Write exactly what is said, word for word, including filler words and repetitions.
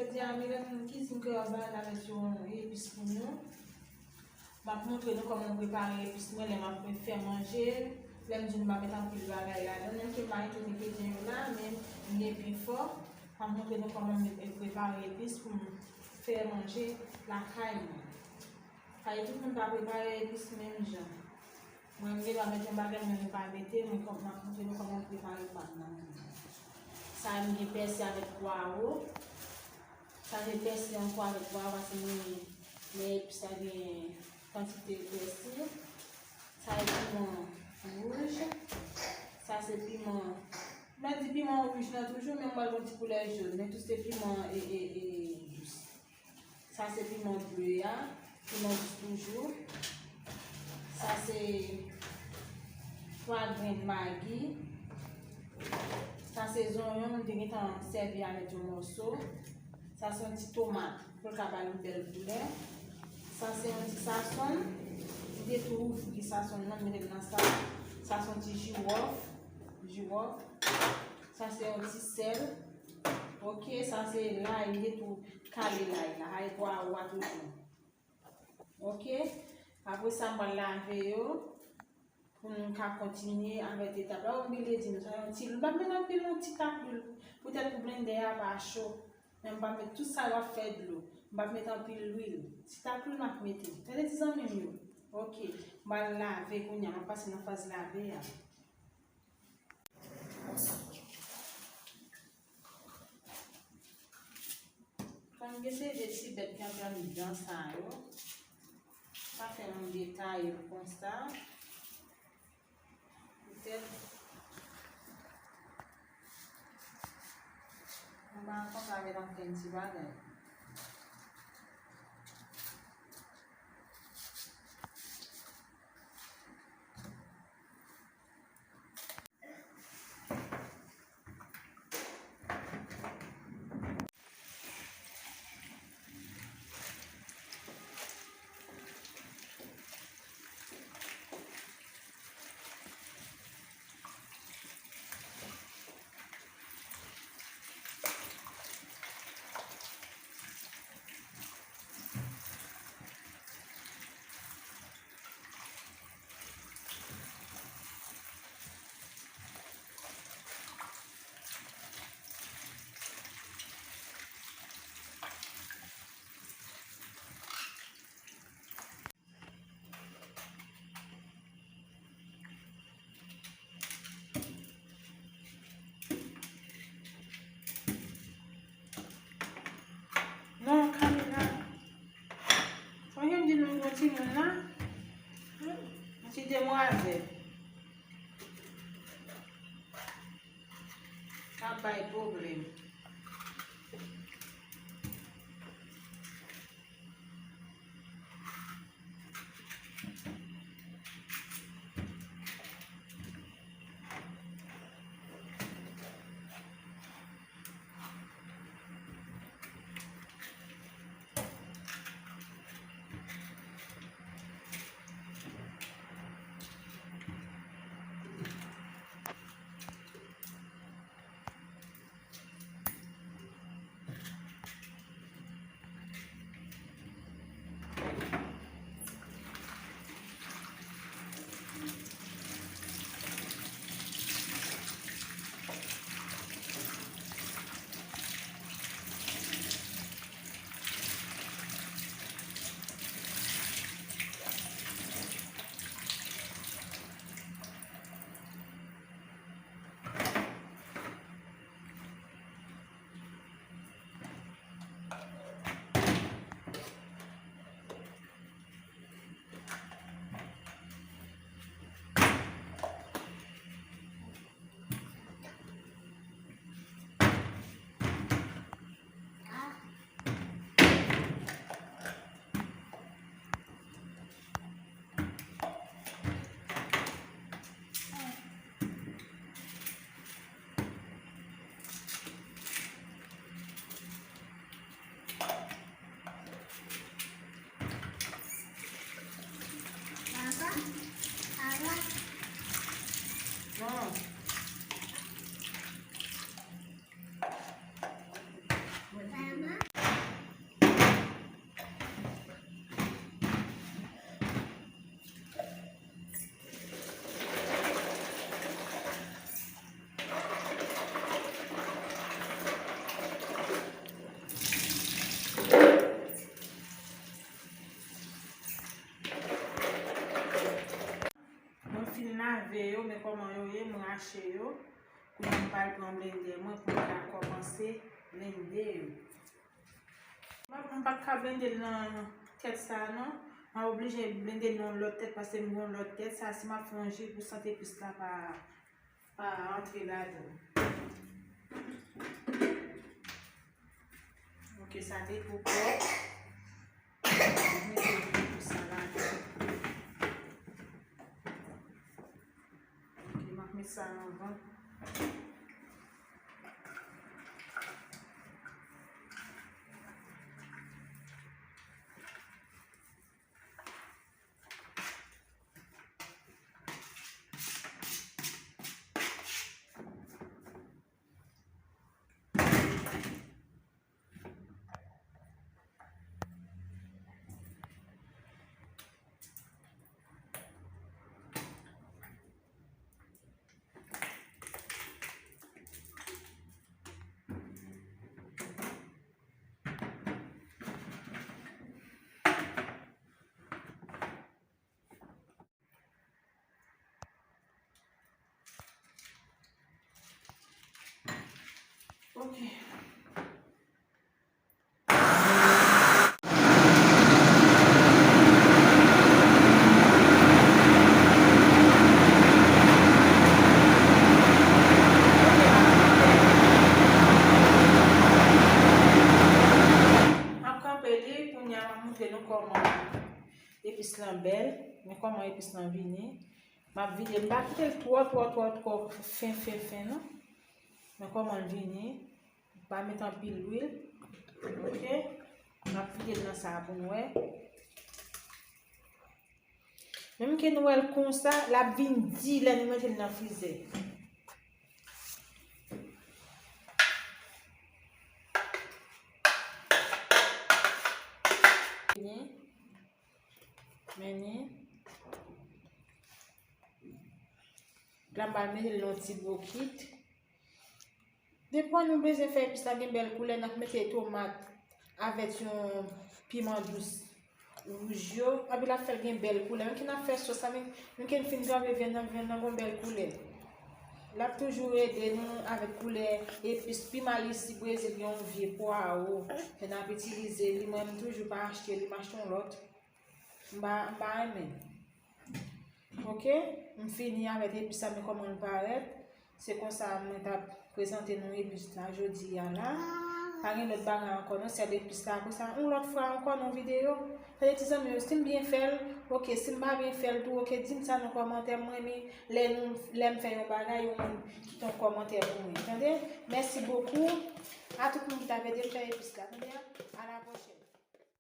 Jodi a, Milan Cuisine Créole ba nou avèk yon epis pou nou. M ap montre nou kòman m prepare epis mwen lè m ap fè manje. Lè m di nou m pa met anpil bagay ladan, menm ke m pa gen tout engredyan yo la, men m gen pifò. M ap montre nou kòman m prepare epis pou m fè manje lakay mwen. Kay tout moun pa prepare epis menm jan. Mwen, m gen dwa mete yon bagay, mwen, m pa mete, mwen, kòm, m ap montre nou kòman m prepare pat lan. Sa, m gen pèsi avèk pwawo. Sa, se pèsi ankò avèk pwawo, paske mwen, men epis sa gen kantite pèsi. Sa, se piman wouj. Sa, se piman, m di piman wouj lan toujou, men m pral yon ti koulè jòn. Men tou se piman e, e, e, dous. Sa se piman ble a, piman dous toujou. Sa se twa grenn magi. Sa se zonyon, m te gentan sèvi avèk yon mòso. Sa se yon ti tomat pou l ka ba l yon bèl koulè. Sa se yon ti sasonn. M te tou ouvri sasonn nan, m mete l nan sa. Sa se yon ti jiwòf. Jiwòf. Sa se yon ti sèl. Ok, sa se lay, m te tou kale lay la, lay pwawo a toujou. Ok, apre sa, m pral lave yo pou nou ka kontinye avèk etap la. Ou bliye di nou, sa yon ti lwil. M pa met anpil, yon ti tak lwil. Poutèt pou blendè a pa cho. Men m pa met tout sa w ap fè dlo. M pa met anpil lwil. Ti tak lwil m ap mete. Tande ti zanmi m yo. Ok, m pral lave kounye a. M ap pase nan faz lave a. Kòm gen se de ti bèt ki antre anndan sa yo, pa fè moun detaye l konsa. Poutèt, mwen pa konn sa gen ankenn ti bagay. Non, kamera. Fò yo di nou yon timoun la. Hmm, yon ti demwazèl. K ap bay pwoblèm. Mache yo. Kounye a m pral pran blendè mwen pou m ka kòmanse blende yo. M pa, m pa ka blende l nan tèt sa a non. M a oblije blende l nan yon lòt tèt paske m gen yon lòt tèt. Sa a, si m ap fè yon ji pou sante epis la pa, pa antre ladan. Ok, sa te twò pwòp. Mete epis sa ladan. Ok, m ap met sa nan van. Ok. M ap kanpe li, kounye a m ap montre nou kòman epis lan bèl. Men kòman epis lan vini. M ap vide, m pa kite l twò, twò, twò, twò fen, fen, fen, non. Men kòman l vini. M pa met anpil lwil. Ok. M ap vide l nan sa a pou n wè. Menm ke nou wè l konsa, l ap vin di lè nou mete l nan frizè. Vini. Men ni. La m pral mete l nan ti bokit. Depi nou bezwen fè epis la gen bèl koulè, n ap mete tomat avèk yon piman dous wouj yo. Epi l ap fè l gen bèl koulè. Menm ke n ap fè sòs la, menm, menm ke n fin tranpe vyann nan, vyann nan gon bèl koulè. L ap toujou ede nou avèk koulè epis. Piman isi Brezil gen yon vye pwawo ke n ap itilize li. Mwen, m toujou pa achte li, m achte yon lòt. M pa, m pa renmen. Ok, m fini avèk epis la, men kòman l parèt. Se konsa mwen t ap prezante nou epis la jodi a la. Pa gen lòt bagay ankò non, sèl epis la. Apre sa, yon lòt fwa ankò nan videyo. Tande ti zanmi yo, si m byen fè l, ok, si m pa byen fè l tou, ok, di m sa nan kòmantè, m renmen lè nou, lè m fè yon bagay, yon moun kite yon kòmantè pou mwen. Tande? Mèsi bokou a tout moun ki t ap ede m fè epis la. Tande? A la pwochèn.